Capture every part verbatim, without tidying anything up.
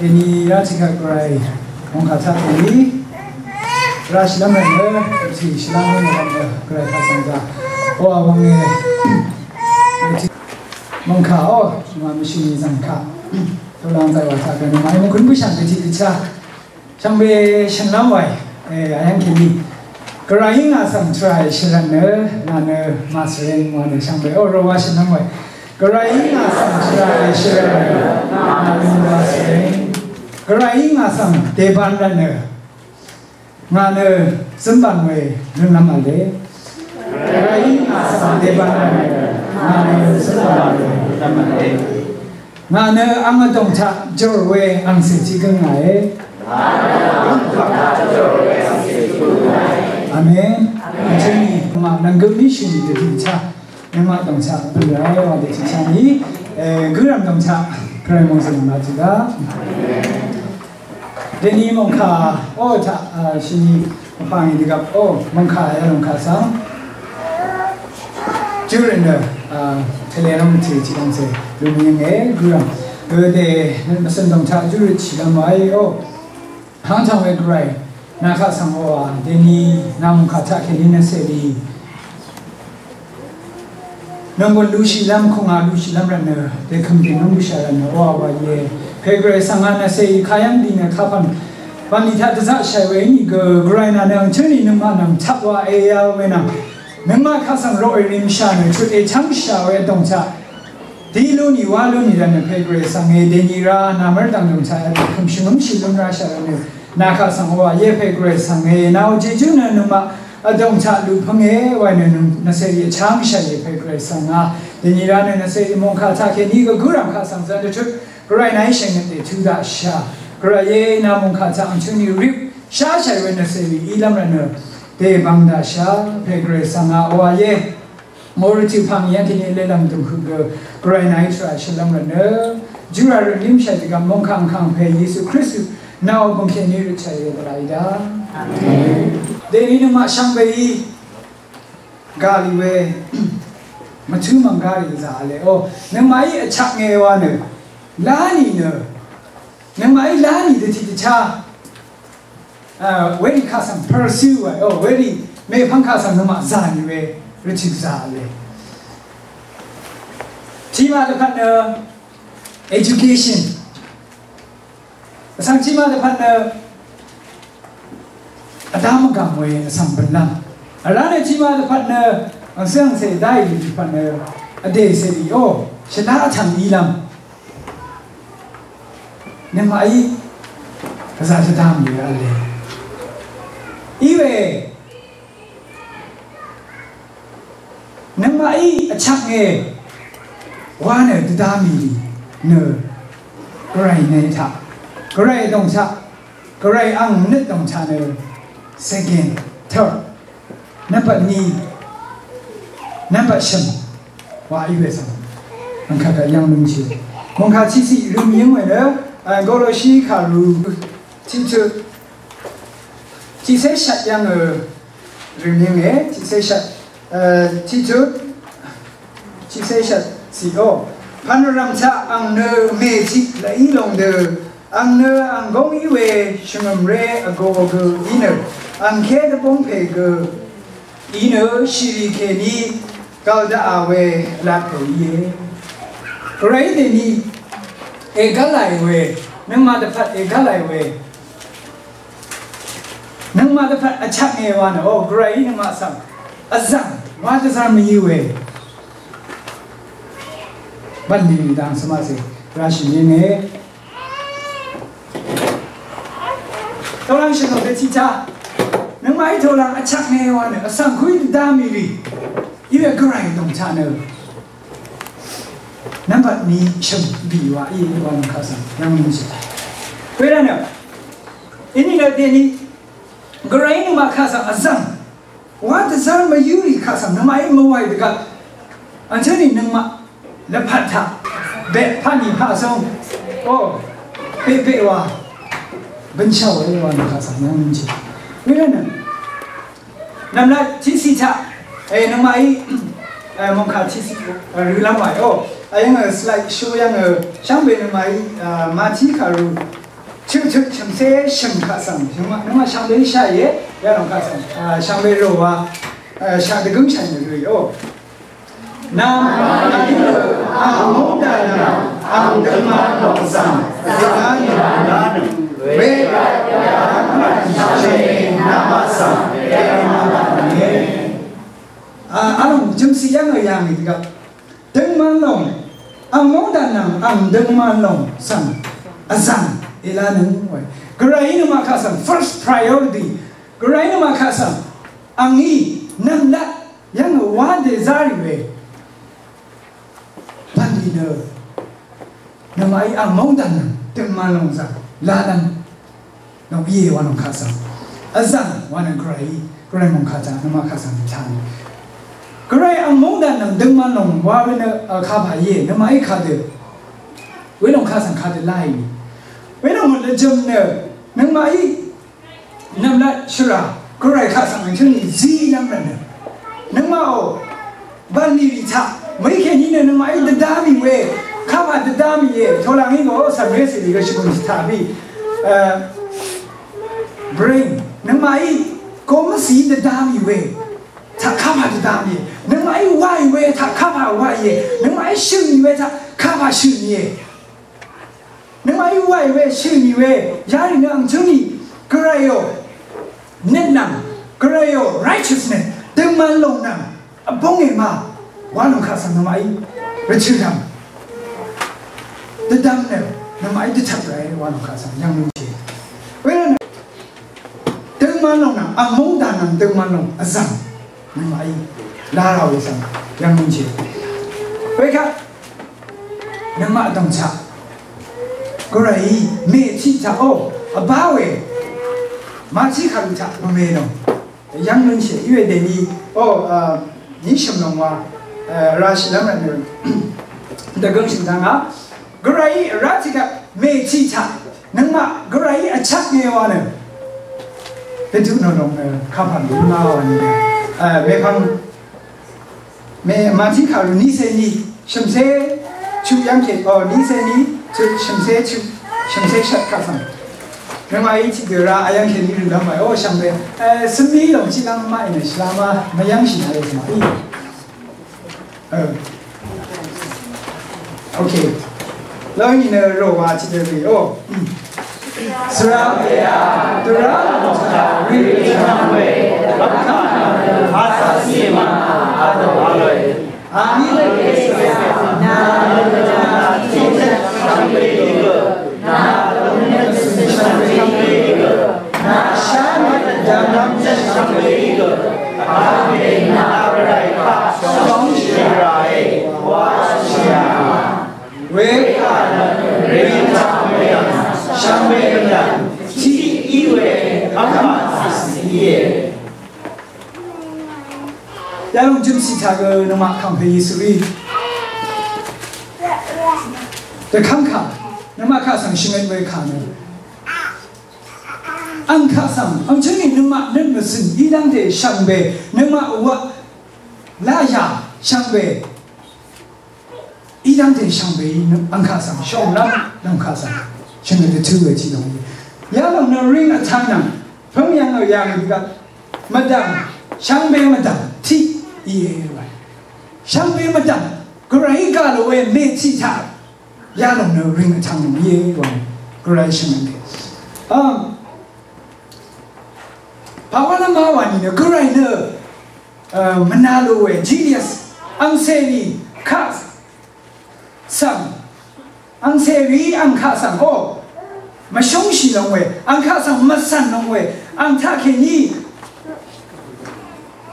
Dèní rá tiqkvt Gvray mòngkà taq dèní rá shìlv́m rv̀n nø, tiq shìlv́m rv̀n nø Gvray kaq svng zà. Oqà wvng e mòngkà o, shvngwà mvshø̀n nì zvng kaq. Tølang zàì wà taq gv̀n màí mvkún bǿshà dvtiq dvchá. Shvngbe shø̀nlv́m wàì, e, ayv́ng kèní. Gvrayí ngà svng tvrà shvrv̀n nø, ngà nø màsvreng wa nø shvngbe. O, rvwà shø̀nlv́m wàì. Gvrayí ngà svng tvrà shvrv̀n nø, ngà nø màsvreng. Gvrayí ngà svng dèban rv̀n nø, ngà nø zǿmban we lúnlv́m v̄le. Gvrayí ngà svng dèban rv̀n nø, ngà nø zǿmban we lúnlv́m v̄le. Ngà nø ang vdòng taq jòr we angcè tiq gǿngàe. Amen. Vtø̄ni ngà nv̀nggøp mí shø̀n dvdv̀n taq nøngmaq dòng taq bø̀ràe wa dvtiq taq ní, e, gǿrv̀m dòng taq Gvray mòngzø̀n nà tiqdá. Dèní mòngkà, o, taq, a, shini vpà ngì dvgvp, o, mòngkà yalòng kaq svng. Júrøt nø, a, tvle rv́m tì tiqdv̀ngcè, lùmìnge, gø, gø dè, mvsø̀n dòng taq júrøt shìlv́m wàí, o. Hangtang we Gvray, nà kaq svng oqà, dèní, nà mòngkà taq kèní nvcèrì. Nònggùn lushìlv́m kùngà lushìlv́m rvtnø, dèkø̀m dènúng bǿshà rvtnø, oqà wàìe. Pè Gvray svng a nvcè í kayv́ng dì nø kapv̀n. Bv̀nlì taq dvzaqshàì we ínìgø, Gvray nà nø angchǿnì nøngmaq nvng taq wa èyvl we nvng. Nøngmaq kaq svng roqì rìmshà nø, chut èchv́ngshà we dòng taq. Dí lú nì wá lú nì rvtnø pè Gvray svng e dèní rá, nà mv́rdv̀ng dòng taq, èkø̀m shvngø̀mshì lún ráshà rvtnø. Nà kaq svng oqà yé pè Gvray svng e, nà o jejú nø nøngmaq vdòng taq lupǿnge, waì nø nvng nvcèrì vcháng shàìe pè Gvray svng a. Dèní rá nø nvcèrì mòngkà taq kèní gø gǿrv̀m kaq svng zv̀n dvtut, Gvray nàí shèngøt dè tudaqshà. Gvray yé nà mòngkà taq angchøni rip, shá shàì we nvcèrì ílv́m rvtnø. Dè bv̀ng daqshà, pè Gvray svng a oqà yé. Mòrø tiq pv̀ng yv́ng kèní lelv̀ng dø̀ng høq gø, Gvray nàí tvrà shø̀lv́m rvtnø, júrà røt lím shàì dvgvp mòngkà angkàng pè Yesu Kristu, nà o bø̀ng kèní røt shàì dvgvp ràí dá. Amen. Dèní nøngmaq shvngbeí, gàlì we, mvtǿ mv̀ng gàlì zà vle. O, nøngmaqí vchvknge wa nø, lá nìnø, nøngmaqí lá nì dvtiq dvchá. A, werì kaq svng pursue wa, o, werì mèpvng kaq svng nøngmaq zà nì we, rvtø̀ zà vle. Tiqmaq dvpvt nø education. Vsvng tiqmaq dvpvt nø vdá mvgàm we vsvng bø̀nlv́m. Vrá nø tiqmaq dvpvt nø angcè angcè dáì dvpvt nø vdè cèrì, o, shvlá vtv̀ng ílv́m. Nøngmaqí gvzà dvdvm yø v̄le. Iwe nøngmaqí vchvknge wa nø dvdvm yø nø Gvray nø taq, Gvray dòng taq, Gvray ang nøt dòng taq nø second, third. Nvmbat ni, nvmbat shø̀m wa í we svng. Angkaq kaq yv̀ng lúngshì. Mòngkà tiqciq rø̀m yǿng we nø, a, Goloshi kàru tiqtut. Tiqcé shvt yv̀ng, ø, rø̀m yǿng e, tiqcé shvt, ø, tiqtut. Tiqcé shvt ciq o. Pv̀n vrv̀m taq ang nø mètiq laq í lòng dø. Ang nø ang góng í we shvngø̀mré vgō gø í nø, angké dvbóng pè gø í nø, shìrì kèní gv̀l daqà we vlat pè íe. Gvray dèní ègv́làì we, nøngmaq dvpvt ègv́làì we, nøngmaq dvpvt vchvknge wa nø, o, Gvray í nøngmaq svng vzv̀ng wa dvzv́r mvyǿ we. Bv̀nlì dang svmaqcè rashì yenge. Tø̀lv̀ng shvngø̀m dvtiq taq. Nøngmaqí tø̀lv̀ng vchvknge wa nø vsvng kuí dvdá mì rì. Iwe Gvray dòng taq nø nvmbat ni shø̀m bì wa í wa nø kaq svng yv̀ng mø̀shì. Wervtnø, inìnø dèni Gvray nøngmaq kaq svng vzv̀ng wa dvzv́r mvyǿ rì kaq svng nøngmaqí mvwàì dvgvp. Angcǿni nøngmaq lvpat taq beq paqni paqsong. O, beqbeq wa bønshà we wa nø kaq svng yv̀ng mø̀shì. Wervtnø nv̀mlat tiqciq taq, e, nøngmaqí, e, mòngkà tiqciq, e, rølv́m wàì. O, ayv́ng, e, slide show yv́ng, e, shvngbe nøngmaqí, e, Mati kàru Chøng chøng chøng se shøng kaq svng. Shøng ma, nøngmaq shvngbe sha ye, ya lòng kaq svng. A, shvngbe ro wa, a, shvngbe gøng shvngbe ro yo. Nvng, a, mungdan nvng, ang døngman lòng svng. Zan, zan, we, ya, shvngbe, nvng ma svng. A, a lòng jøm si yang yang ni gaq. Døngman lòng, ang mungdan nvng, ang døngman lòng svng, vzv̀ng, èlvnøng we. Gvray nøngmaq kaq svng, first priority. Gvray nøngmaq kaq svng, angí, nvng laq, yv̀ng wa dèzá rì we. Bv̀nlì nø, nøngmaqí ang mungdan nvng, døngman lòng svng, laq nvng. Nò íe wa nòng kaq svng. Vzv̀ng wa nòng Gvray, Gvray mòng kaq svng, nøngmaq kaq svng taq. Gvray ang mungdan nvng døngman lòng wa we nø, a, kapà íe, nøngmaqí kadø. We lòng kaq svng kadø láì ni. We lòng mò lvjøm nø, nøngmaqí, nvmlat shvra, Gvray kaq svng ang chøng ni zí nvmlat nø. Nøngmaqò, Bv̀nlì rì taq, mø̀í kèní nø nøngmaqí dvdá mì we, kapà dvdá mì e, tolangí ngò, ó, cv̀mré cìrì gø shvgùn taq bì, e, brain, nøngmaqí, gomvsì dvdá mì we, taq kapà dvdá mì e, nøngmaqí wáì we, taq kapà wáì e, nøngmaqí shø̀n mì we, taq kapà shø̀n mì e. Nøngmaqí wàì we, shø̀n mì we, yarì nø ang júnì, Gvrayò, nøt nvng, Gvrayò, righteousness, døngman lòng nvng, vbóng èma, wa lòng kaq svng nøngmaqí, rvchø̀ dv̀m, dvdvm nø, nøngmaqí dvtaq ràe, wa lòng kaq svng, yv̀ng lúnshì. Wervtnø, døngman lòng nvng, ang mungdan nvng døngman lòng, vzv̀ng. Nøngmaqí, lara we svng, yv̀ng lúnshì. Wekaq, nøngmaq dòng taq, Gvrayí, mètiq taq, o, vbá we, màtiq kàru taq, mvme lòng. Yv̀ng lúnshì, iwe dèní, o, a, ní shø̀m lòng wa, a, rashì lv́m rvt nø, dvgøng shø̀m dvnga, Gvrayí vrá tiq gvp mètiq taq nøngmaq Gvrayí vchvk nge wa nø. Dvduq nò lòng nø kapv̀n dø ma wa nø. Mèpvng mè màtiq kàru nícé ní shø̀mcé chuq yv́ngkèní, o, nícé ní chuq shø̀mcé chuq shø̀mcé shvt kaq svng. Nøngmaqí tiqdø ra vyv́ngkèní rø̀lv́m wae, o, shvngbe. Svmí lòng tiqlv́m maqì nø shvlá ma mvyv́ngshì nà lè svmaqí. Ok. Lawini nø rowa chidø ri o. Sra ya dura ri we. Asasima ado aloe. Ani le na na na Yalòng jømsì taq gø nøngmaq kàngpè Yesuí dvkv́m kà, nøngmaq kaq svng shvngøt we kà nø. Ang kaq svng, ang chøngi nøngmaq nøt mvsø̀n í dv́ngte shvngbe, nøngmaq wa laqyà shvngbe. Í dv́ngte shvngbe í nø, ang kaq svng, shvngbe lv́m, ang kaq svng. Shvngbe dvtú we tiq lòng í. Yalòng nø ring vtvng nvng, pø̀ng yv̀ng nø yv̀ng dvgvp, mvdv̀ng, shvngbe mvdv̀ng, tiq íe we. Shvngbe mvdv̀ng, Gvray gà lò we mètiq taq. Yalòng nø ring vtvng nvng íe wa. Gvray shvngbe. Um, Pawalama wa nìnø Gvray nø, e, mvnalo we genius, angcèrì kaq svng, angcèrì ang kaq svng, o, mvshúngshì lòng we, ang kaq svng mvcv̀n lòng we, ang taqkèní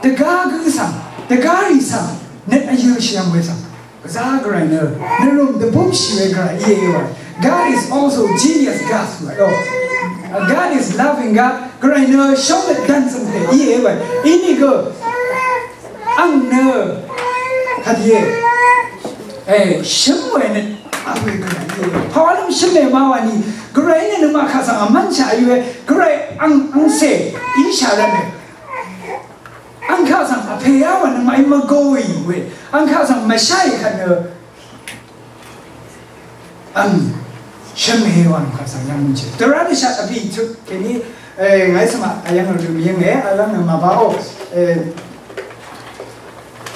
dvgá gǿ svng, dvgá rì svng, nøt vyø̄shì yv̀ng we svng. Gvzá Gvray nø, nvrùng dvbúmshì we Gvray íe wa. God is also genius God wa. O. God is loving God. Gvray nø shóng nø dvn svng pè íe wa. Inìgø ang nø kadìe. E, shǿm we nø ang we Gvray íe. Pawalv́m shǿm we ma wa ni. Gvray nø nøngmaq kaq svng vmv́nshà í we. Gvray ang, angcè íshà rvt nø. Ang kaq svng vpè yá wa nøngmaqí mvgōì we. Ang kaq svng mvsháì kvt nø. Ang shvmè wa nvng kaq svng yv̀ng mvnshì. Dvrá dvshaq vbì tut kèní, eh, ngàí svmaq vyv̀ng rø̀m yv̀ng e, vyv̀ng nø màbá o, eh,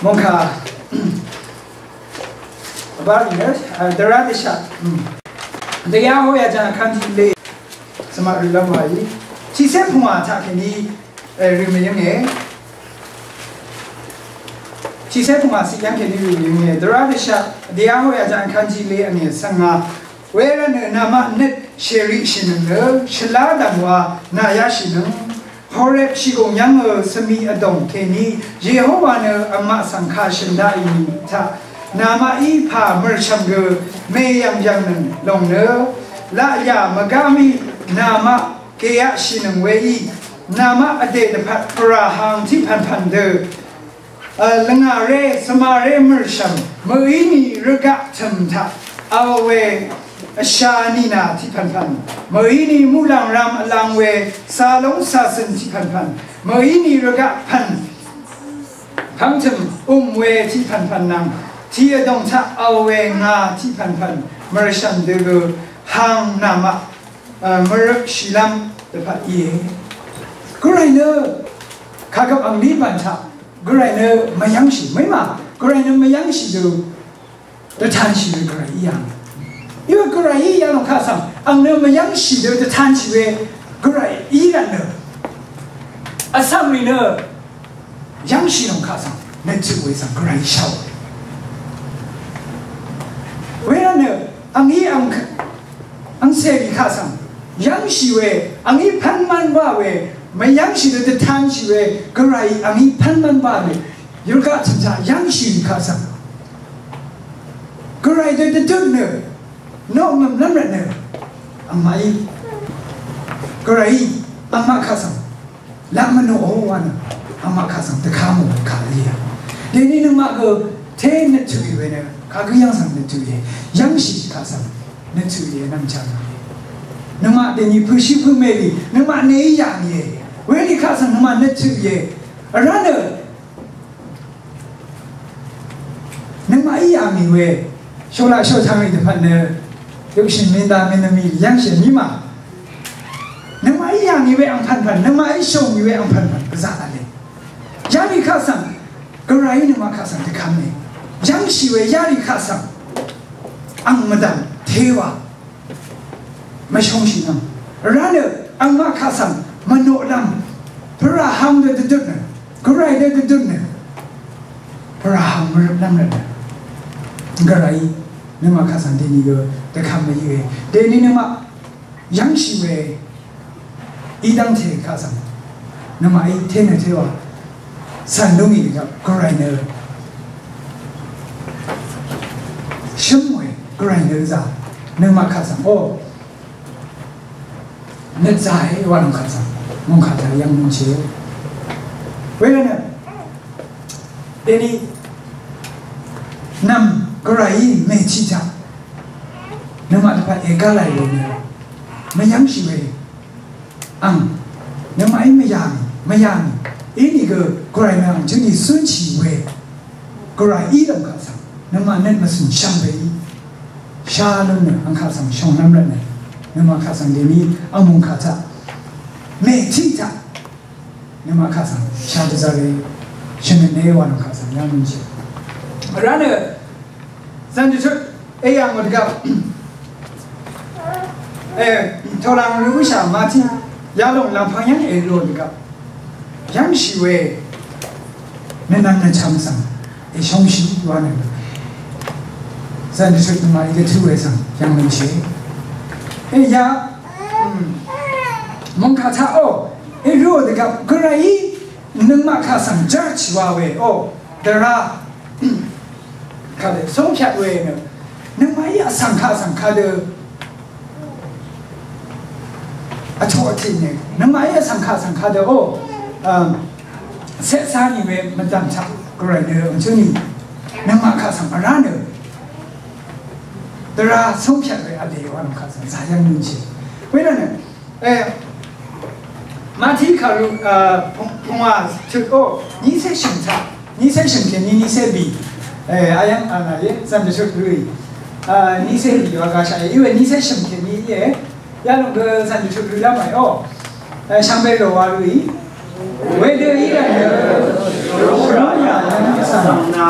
mòngkà vbá rì nø, eh, dvrá dvshaq, mm. Dvyá hoyà jàng vkànjì lé svmaq rì lv́m wàí. Tiqcé pungwà taq kèní, eh, rø̀m yv̀ng e. Tiqcé pungwà ciq yv̀ng kèní rø̀m yv̀ng e. Dvrá dvshaq, dvyá hoyà jàng vkànjì lé vngè svng ngà. Wervtnø namaq nøt shèriqshìnøng nø shvlá dv̀m wa nàyáshìnøng. Horeb shìgùng yv́ngø svmi vdòng kèní Yehowa nø angmaq svng kà shø̀n daqì nì taq namaqí pà mø̀rshv̀m gø mèyv̀ng yv̀ngnøng lòng nø laqyà mvgá mì namaq gèyaqshìnøng weí namaq vdè dvpvt pvràhang tiqpv̀npv̀n dø Lvngàré svmaré mø̀rshv̀m mø̀í nì rvgaq tø̀m taq vl we vsha nìnà tiqpv̀npv̀n mø̀í nì muqlàng ram vlang we salóng sasø̀n tiqpv̀npv̀n mø̀í nì rvgaq pv̀n pv́ngtø̀m um we tiqpv̀npv̀n nvng tiqvdòng taq vl we ngà tiqpv̀npv̀n mø̀rshv̀m dø gø hang namaq mvrøk shìlv́m dvpvt íe. Gvray nø kagvp anglí bv̀n taq Gvray nø mvyv́ngshì mø̀í mà Gvray nø mvyv́ngshì dø dvtanshì we Gvray í yà. Iwe Gvray í yà lòng kaq svng ang nø mvyv́ngshì dø dvtanshì we Gvray í rvt nø vsvng rì nø yv́ngshì lòng kaq svng nøtøq we svng Gvray shàò. Wervt nø angí ang angcèrì kaq svng yv́ngshì we angí pv́nmv́n bá we mvyv́ngshì dø dvtanshì we Gvray angí pv́nmv́n bá we yurgaq tø̀m taq yv́ngshì rì kaq svng Gvray dø dvdøt nø noqngø̀m lv́m rvt nø angmaqí Gvray angmaq kaq svng laq mvnoqò wa nø angmaq kaq svng dvkà mò kà lì yà. Dèní nøngmaq gø té nøttuq ì we nø kagǿ yv́ng svng nøttuq ì yv́ngshì kaq svng nøttuq ì nv̀mchv̀ng. Nøngmaq dèní pø̀shí pø̀mè lì nøngmaq nèí yà nìe. Werì kaq svng nøngmaq nøttuq ì vrá nø Nøngmaqí yà mì we, shòlaq shòtang rì dvpvt nø, yukshìn mìnda mìnvmì yv́ngshì mì mà. Nøngmaqí yà mì we angpv̀npv̀n, nøngmaqí shò mì we angpv̀npv̀n, gvzà vle. Yarì kaq svng, gvrayí nøngmaq kaq svng dvkvm e. Yv́ngshì we yarì kaq svng, ang mvdv̀m, tewa. Mvshóngshì nvng. Vrá nø angmaq kaq svng mvnoqlv́m. Pvràhang dø dvdøt nø. Gvray dø dvdøt nø. Pvràhang mvrøplv́m rvt nø. Gvray. Nøngmaq kaq svng dèní gø dvkvm mvyǿe. Dèní nøngmaq yv́ngshì we. Í dv́ngte kaq svng. Nøngmaqí té nø téwa. Cv̀n lúngì dvgvp Gvray nø shǿm we Gvray nø zà nøngmaq kaq svng o nøt zà e wa nòngkaq svng mòngkaq taq yv́ng mòngshì. Wervtnø dèní nv̀m Gvrayí mètiq taq nøngmaq dvpvt ègá làì we nø mvyv́ngshì we Ang, nøngmaqí mvyà mì, mvyà mì. Inìgø Gvray mvng jøni cúnshì we. Gvray í lv̀m kaq svng, nøngmaq nøt mvcø̀n shvngbe í. Sha lv́m nø, ang kaq svng shòngnv́m rvtnø. Nøngmaq kaq svng dèní, ang mùng kaq taq. Mètiq taq. Nøngmaq kaq svng, sha dvzvre. Shvngøt ne wa nøng kaq svng, yv́ng mønshì. Vrá nø, Zànjø tut, èyà ngò dvgvp. E, tòlàng rø wíshà màtí, yalòng làngpvng yv́ng èrò dvgvp. Yv́ngshì we, nønvng nønchvng svng, èshóngshì wa nø. Zànjø tut nøngmaq ìdø tø we svng, yv́ng mønshì. Èyà, mm, mòngkà taq o, èrò dvgvp, gvray, nøngmaq kaq svng, judge wa we, o, dvra, Kadø, sóngpyat we nø, nøngmaqí vsvng kaq svng kadø, vtoq vtì nø, nøngmaqí vsvng kaq svng kadø, o, um, setsá nì we mvdv̀m taq, gvray nø, vmchú nì, nøngmaq kaq svng vrá nø, dvra sóngpyat we vdè wa nøng kaq svng, zayv́ng nunshì. Wenø nø, E, Mati kàru, a, pung, pungwà tut o, niqcé shø̀m taq, niqcé shø̀m kèní niqcé bì. E, ayv́ng, a, nà ye, zànjø tut rø. Niqcé rì wa gashaq íe, íwe niqcé shø̀m kèní íe. Yalòng gø zànjø tut rø lámàì ó. Shvngbe lò wa rø í. Wedø í rv̀n nø shvrúngrà yv̀ng svng nà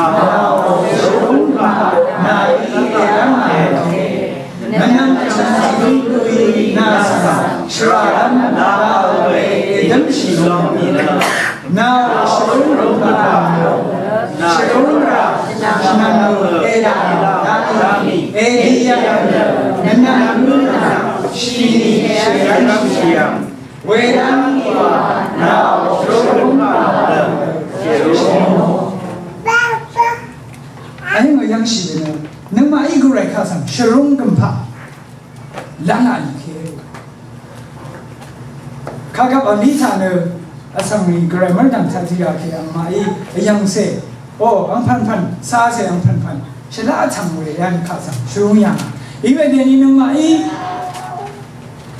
shvrúngrà nà í èv́ng nà yv̀ng. Mvnvm chv̀ng tiq gǿ í nà svng shvrà lv́m nà we èdǿmshì lòng nìnø. Nà shvrúngrà shvrúngrà shvnvng èdà dvni èdì yv̀ng mvnvm gǿ nà shìnì shvrúngrà. Wedv́ng wa nà shvrúngrà Ayv́ng yv́ngshì we nø nøngmaqí gvray kaq svng shvrúng gø̀mpaq lv́ngà nìke. Kagvp vní taq nø vsvng rì gvray mv́rdv̀ng taq tiq rà ke angmaqí vyv̀ngcè. O, angpv̀npv̀n, cacè angpv̀npv̀n. Shvlaq vtv̀ng we yv́ng kaq svng shvrúng yv̀ngà. Iwe dèni nøngmaqí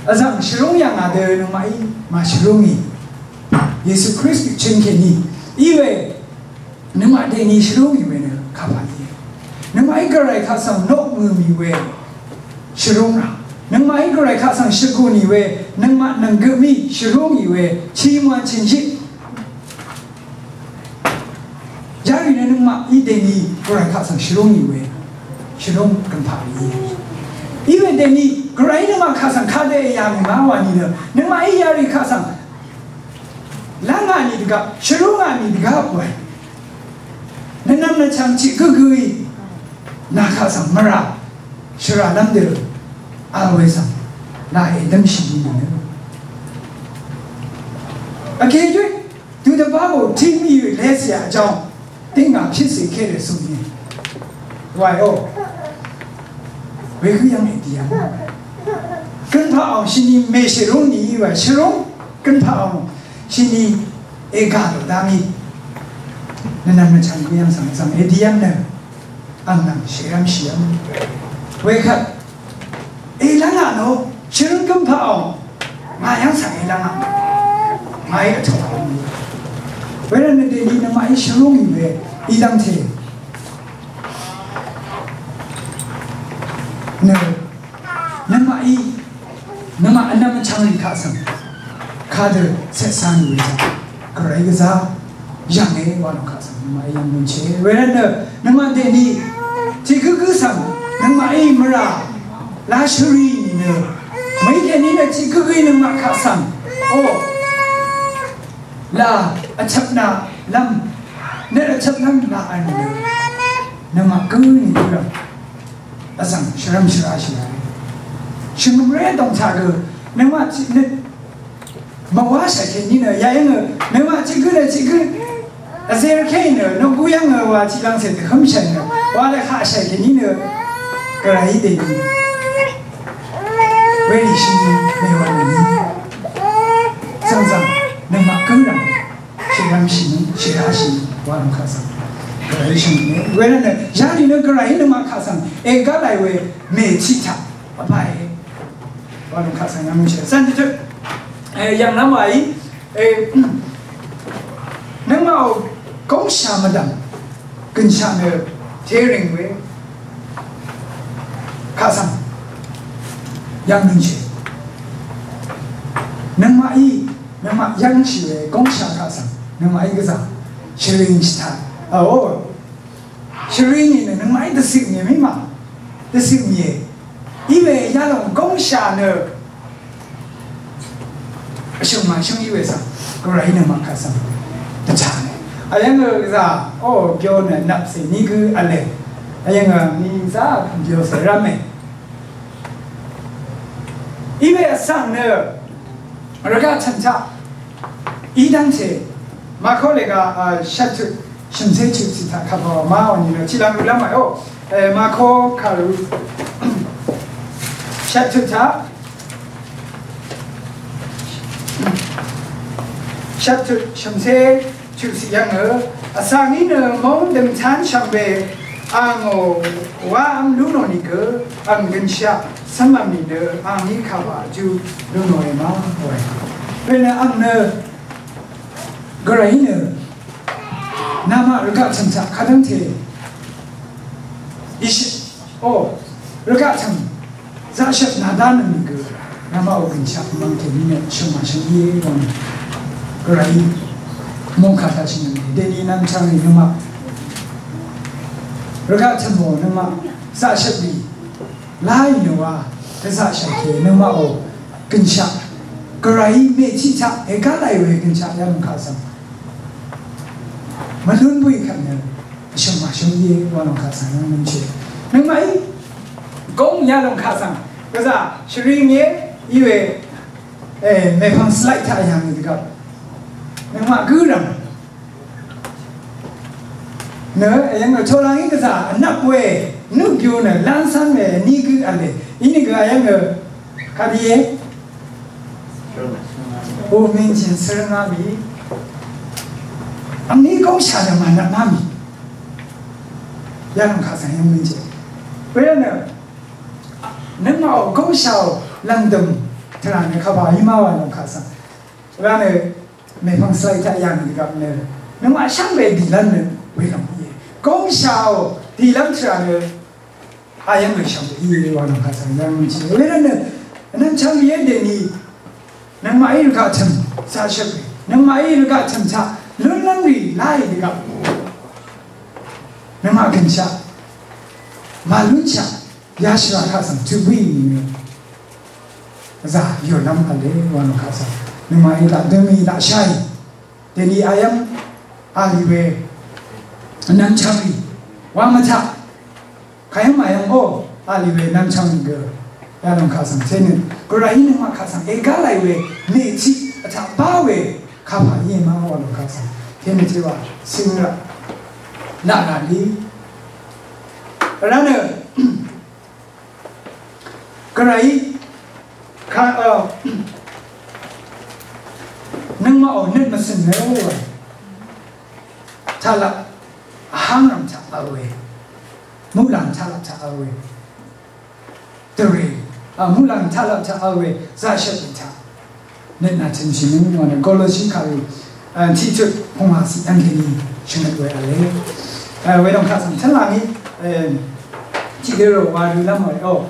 vzv̀ng shvrúng yv̀ngà dø nøngmaqí màshvrúngì. Yesu Kristu chøng kèní. Iwe nøngmaq dèni shvrúngì we nø kapà íe. Nøngmaqí gvray kaq svng noq ngø̀mì we shvrúngrà. Nøngmaqí gvray kaq svng shvgùnì we nøngmaq nv̀nggø mí shvrúngì we chimwàn chìnshit. Yarì nø nøngmaqí dèni gvray kaq svng shvrúngì we shvrúng gø̀mpà íe. Iwe dèni gvray nøngmaq kaq svng kadø èyà mì má wà nìnø nøngmaqí yarì kaq svng lv́ngà nì dvgvp shvrúngà nì dvgvp we. Nvnvm nvchv̀ng tiq gǿgǿí nà kaq svng mvrà shvrà lv́m dø vl we svng nà èdǿmshì nìnø. Vkè júì dø dvbá bò tiq mì rì lé cìà jòng dìngà pìcè kéré sùnì. Wàò. Wegǿ yv́ng èdì yv́ng. Gønpaq òng shìnì mèshvrúng nìí wà shvrúng. Gønpaq òng shìnì ègà lò dv́ngí. Nvnvm nvchv̀ng gø yv́ng svng svng èdì yv́ng nø. Ang nvng shèrv́m shìv́m. Wekvt èlv́ngà nò shvrǿng gǿmpaq ò. Ngà yv́ng svng èlv́ngà. Ngàí vtò. Wervt nø dèní nøngmaqí shvrúngì we í dv́ngte. Nø Nøngmaqí, nøngmaq vnvm vchvng rì kaq svng kadø cetsa nì we taq gvray gvzá yv̀nge wa nò kaq svng nøngmaqí yv̀ng mø̀nshì. Wervt nø nøngmaq dèní tiq gǿgǿ svng nøngmaqí mvrà lashvrì nìnø mø̀í kèní nø tiq gǿgǿí nøngmaq kaq svng o la vchvpna lv́m nø vchvpnv́m la vnø nøngmaq gǿ nìnø Vzv̀ng shvrvm shvra shvra. Shvngø̀mré dòng taq gø nøngmaq tiq nø mvwá shvkèní nø yayv́ng nø nøngmaq tiq gǿ nø tiq gǿ vzerké nø nònggú yv́ng nø wa tiq lv́ngcè dvhǿm shv̀n nø wa lvhaq shvkèní nø gvray dèní werì shvni mèwà nø ní zv̀ngzv̀ng nøngmaq gǿ rv̀ng Shìrvmshì, shìrashì, wa nò kaq svng. Gvray shvngbe. Wervtnø, yalì nø gvray nøngmaq kaq svng. Ègá làì we, mètiq taq. Vbàe. Wa nò kaq svng yvmshì. Cv̀n dvtø. E, yv̀ng nvmàí. E, nøngmaqò góngshà mvdv̀m. Gønshaq nø tering we kaq svng yv̀ng nønshì. Nøngmaqí, nøngmaq yv̀ngshì we góngshaq kaq svng nøngmaqí gvzà shvring shvtaq. Ao, shvring í nø nøngmaqí dvciq mì mì ma. Dvciq mì e. Iwe yalòng góngshaq nø Vshø̀m màshǿng í we svng, gvray nøngmaq kaq svng dvchá nø. Vyv̀ng gvzà, o, byo nø nvpcè ní gǿ v̄le. Vyv̀ng mìzá byo cè rv́me. Í we vsvng nø, rvgaq chv̀n taq, í dv́ngte, màkó lèga, a, shvtut, shø̀mcé chø̀pcì taq kàbà má wà nìnø, tiqlvng rø lv́m màí, o, e, màkó kàrø, shvtut taq, Shvtut shø̀mcé chø̀pcì yv̀ngø, vsvng í nø móng dø̀mcán shvngbe, angò wá v́m lú nò nìgø, ang gønshaq cv́mv̀m nìnø, angí kàwà jù lú nòe ma, we. Wenø ang nø, gvray í nø, namaq rvgaq chø̀mchaq kadv́ngte, ishi, o, Rvgaq tø̀m zaqshvt nàdá nøng gø, nvmaq ò gø̀nshaq mvng kèní nø shø̀ngmà shø̀ng íe wvng gvray mòngkà taq shø̀ng nøng dèní nvng chvng rì nøngmaq. Rvgaq tø̀m ò nøngmaq zaqshvt rì láì nø wa dvzaqshaq kè nøngmaq ò gø̀nshaq gvray mètiq taq ègá láì we gø̀nshaq yalòng kaq svng. Mvlún bø̀í kvt nø vshø̀m màshø̀m íe wa lòng kaq svng yv́ng mø̀nshì. Nøngmaqí góng ya lòng kaq svng gvzà shvring íe í we, e, mèpvng slide taq yv̀ng dvgvp. Nøngmaq gǿ rv̀m nø, e, yv́ng nø tolang í gvzà vnvp we nuq byu nø lánsv́n we vní gǿ vle. Inìgø ayv́ng nø kadì íe. Ò mìnjìn sør ngá mì. Angní góngshà nø mànvt má mì. Yalòng kaq svng yv́ng mìnjìn. Wervt nø nøngmaqò góngshàò lv̀ngdø̀m tvrà nø kàbà í má wa lòng kaq svng. Wervt nø mèpvng svlai taq yà mì dvgvp nø nøngmaq shvngbe dìlv́m nø welòng íe. Góngshàò dìlv́m tvrà nø ayv́ng gø̀nshv̀m íe wa nvng kaq svng yv́ng mvnshì. Wervt nø nvnchvng íe dèni nøngmaqí rvgaq tø̀m zaqshøp rì, nøngmaqí rvgaq tø̀m taq lúnlv́m rì láì dvgvp nøngmaq gø̀nshaq màlúnshaq yashvra kaq svng tø bǿì nìnø vzà yòlv́m v̄le wa nvng kaq svng nøngmaqí laq dø̄mì laq sháì dèni ayv́ng a lì we nvnchvng rì wa mvtaq Kayv́ng màyv́ng ó, a lì we nvnchvng gø yalòng kaq svng tení gvrayí nøngmaq kaq svng ègá làì we mètiq vtaq bá we kapà íe má wa lòng kaq svng tení tiq wa sing raq laq laq lí. Vrá nø gvrayí ka, nøngmaqò nøt mvsø̀n nø taqlaq vháng rv̀m taq vl we, muqlàng taqlaq taq vl we. Dvrè, a, muqlàng taqlap taq vl we zaqshøt rì taq nøt nà tø̄nshì nøng wa nø Koloshi kàrì, a, tiqtut pungwà ciq yv́ng kèní shvngøt we v̄le. A, wedòng kaq svng tǿnlá ngí, e, tiqdø rò wa rø̄lv́m we, o.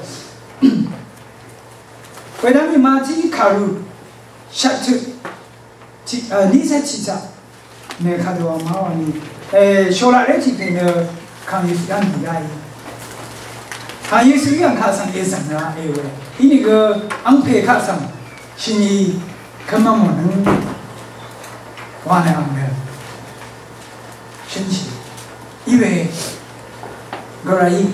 Wedv́ng í Mati kàrì shvttut tiq, a, nícé tiq taq nø kadø wa má wa ni, e, sholaq ré tiq pè nø Kàng Yesuí v́m bì ráì. Kàng Yesuí v́m kaq svng èzv̀ng ra e we. Inìgø angpè kaq svng shìnì kømvm mò nøng wa nø ang nø shønshì. Iwe gvrayí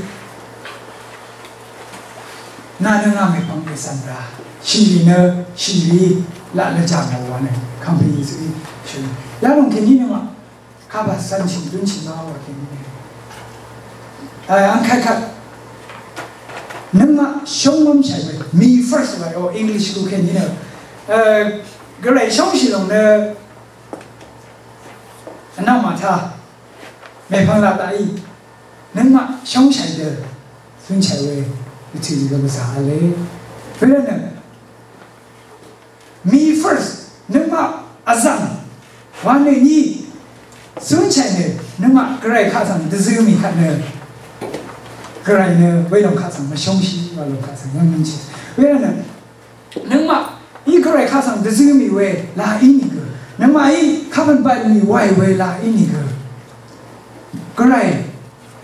nà nø ngà mèpvng ècv̀n ra. Shìrì nø, shìrì laq lvjà mò wa nø Kàngpè Yesuí shø̀n. Yalòng kèní nø ngà kaba cv̄n shì dún shì ma wa kèní nø. Àng kaq kaq nøngmaq shóngwv́m shàì we, me first wa o English ku kèní nø. Gvray shóngshì lòng nø vnvm màtá mèpvng laq laqí nøngmaq shóngshàì dø zúnshàì we vtø̀ gø bvzà v̄le. Wervt nø me first nøngmaq vzv̀ng wa nø ní zúnshàì nø nøngmaq gvray kaq svng dvzø mì kaq nø gvray nø welòng kaq svng mvshóngshì wa lòng kaq svng yv́ng mv́nshì. Wervt nø nøngmaq í gvray kaq svng dvzø mì we la í nìgø, nøngmaq í kapv̀n bv̀n mì wàì we la í nìgø, gvray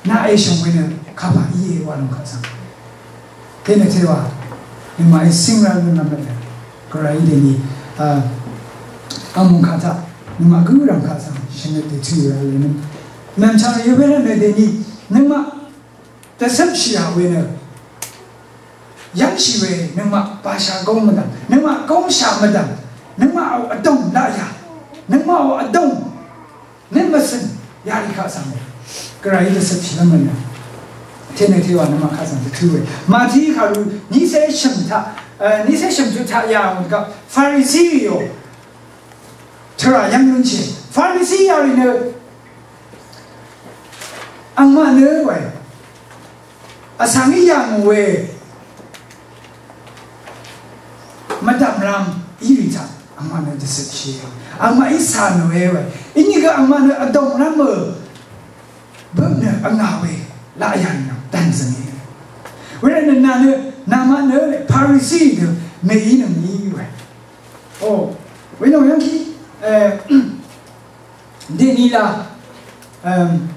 nà èshòng we nø kapà íe wa lòng kaq svng tení tewà nøngmaq í síngrá nø nvmvt nø gvray í dèní, a, angmung kaq taq nøngmaq gǿrv̀m kaq svng shvngøt dètø̀ we v̄le nø nv̀mchvng rì we nø dèní nøngmaq dvcøpshì yà we nø yv́ngshì we nøngmaq bashà góng mvdv̀m, nøngmaq góngshà mvdv̀m, nøngmaqò vdòng laqyà, nøngmaqò vdòng nøt mvsø̀n yarì kaq svng gvrayí dvcøpshì lv́m mvnø tení tewà nøngmaq kaq svng dvtú we. Màtí kàrú nícé shø̀m taq, e, nícé shø̀m tut taq yà ngò dvgvp Farisi rìò tvrà yv́ng lúnshì. Farisi yarì nø angmaq nø we vsvng í yà ngò we mvdv̀m ram í rì taq angmaq nø dvcøpshì. Angmaq í cà nò we we inìgø angmaq nø vdòng rv́m mø bøp nø vngà we laqyà nò dv̀nzø̀ng í. Wervt Nà nø, nà mvt nø, Farisi dø, mèí nøngní we. O, we nòng yv́ng kí, eh, dèní la, em,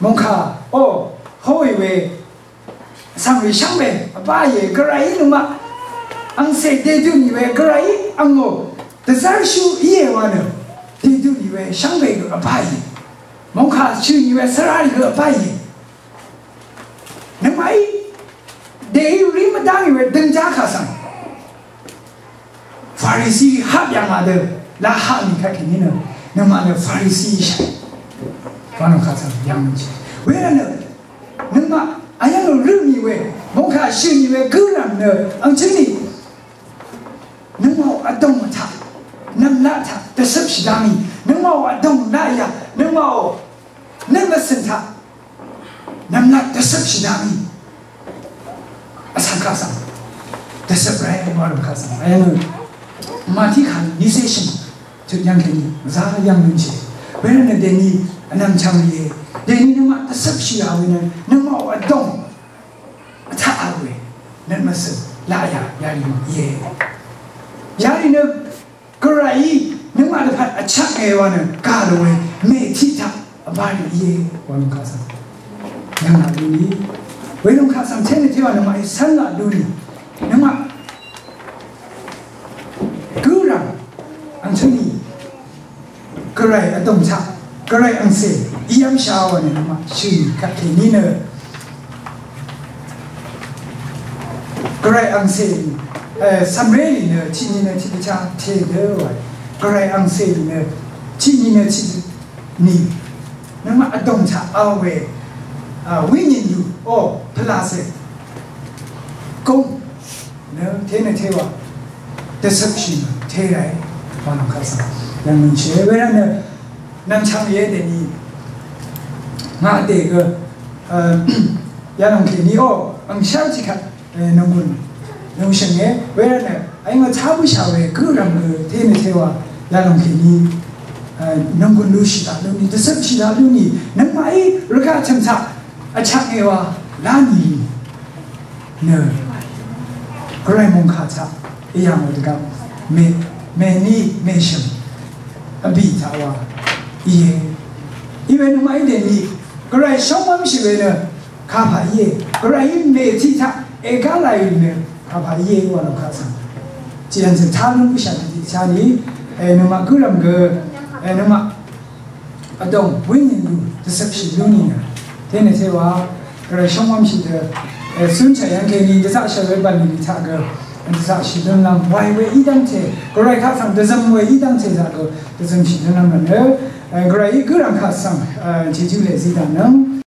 mòngkà, o, hoqì we, svng we shvngbe, vbá íe, gvray nøngmaq, angcè dèdø nì we, gvray, angò, dvzv́rshú íe wa nø, dèdø nì we, shvngbe gø vbá íe. Mòngkà shø̀ nì we, svrarì gø vbá íe. Nøngmaqí dèí rí mvdá ngì we døngjá kà svng Farisi hap yà ngà dø la hap mì kvt kèní nø nøngmaq nø Farisi shà. Wa nò kà svng yà mì shà. Wervt nø nøngmaq ayv́ng nø rø mì we mòngkà shø̀ mì we gǿrv̀m nø angchǿng nì nøngmaqò vdòng taq nv̀mlat taq dvcøp shì dá mì nøngmaqò vdòng laq yà nøngmaqò nøt mvcø̀n taq nv̀mlat dvcøp shì dá mì. Vsvng kaq svng dvcøp ràe wa lùng kaq svng. Ayv́ng nø màtí kà nìcé shø̀m tut yv́ng kèní zá yv́ng lúnshì. Wervt nø dèní vnvm chvng íe. Dèní nøngmaq dvcøp shì yà we nø nøngmaqò vdòng vtaq a we nøt mvcø̀n laq yà yarì mv̀ng íe. Yarì nø Gvrayí nøngmaq dvpvt vchvk ngè wa nø gà lò we mètiq taq vbá rì íe wa lùng kaq svng. Yv̀ng laq lú nì. Welòng kaq svng té nø té wa nøngmaqí cv́n laq lú nì. Nøngmaq gǿrv̀m angchǿng nì. Gvray vdòng taq Gvray angcè í yv́msha wa nø nøngmaq shø̀n kaq kèní nø Gvray angcè, eh, cv̀mré lì nø tiqni nø tiqdvchá te dø wa. Gvray angcè lì nø tiqni nø tiqni nøngmaq vdòng taq a we, a, wínyìn yù o pvlacè góng nø té nø té wa dvcøpshì nø té ràe wa nò kaq svng yv̀ng mø̀nshì we rvt nø nv̀mchvng íe dèní ngà dègø, eh, yalòng kèní o angshv́ng tiqkvt, eh, nònggùn nòngshø̀nge we rvt nø ayv́ng vchá bǿshà we gǿrv̀m gø té nø té wa yalòng kèní, eh, nònggùn lúshì daq lú nì dvcøpshì daq lú nì nøngmaqí rvgaq tø̀m taq vchvk ngè wa lá nì nø Gvray mòngkà taq èyà ngò dvgvp mè, mèní mèshø̀m vbì taq wa íe. Iwe nøngmaqí dèní Gvray shóngwv́mshì we nø kapà íe. Gvrayí mètiq taq ègá làì nø kapà íe wa lò kaq svng. Tiqyv̀n zø̀t tá lún bǿshà tiqtiq chá nì, e, nøngmaq gǿrv̀m gø, e, nøngmaq vdòng wínyìn lù dvcøpshì lú nìnø. Té nø té wa Gvray shóngwv́mshì dø, e, cúnshà yv́ng kèní dvzaqshà we bv̀nlì taq gø dvzaqshì lúnlv́m wàì we í dv́ngte Gvray kaq svng dvzøm we í dv́ngte zaq gø dvzømshì lúnlv́m rvt nø, e, Gvray í gǿrv̀m kaq svng, e, jejú lèzí dv̀nøng.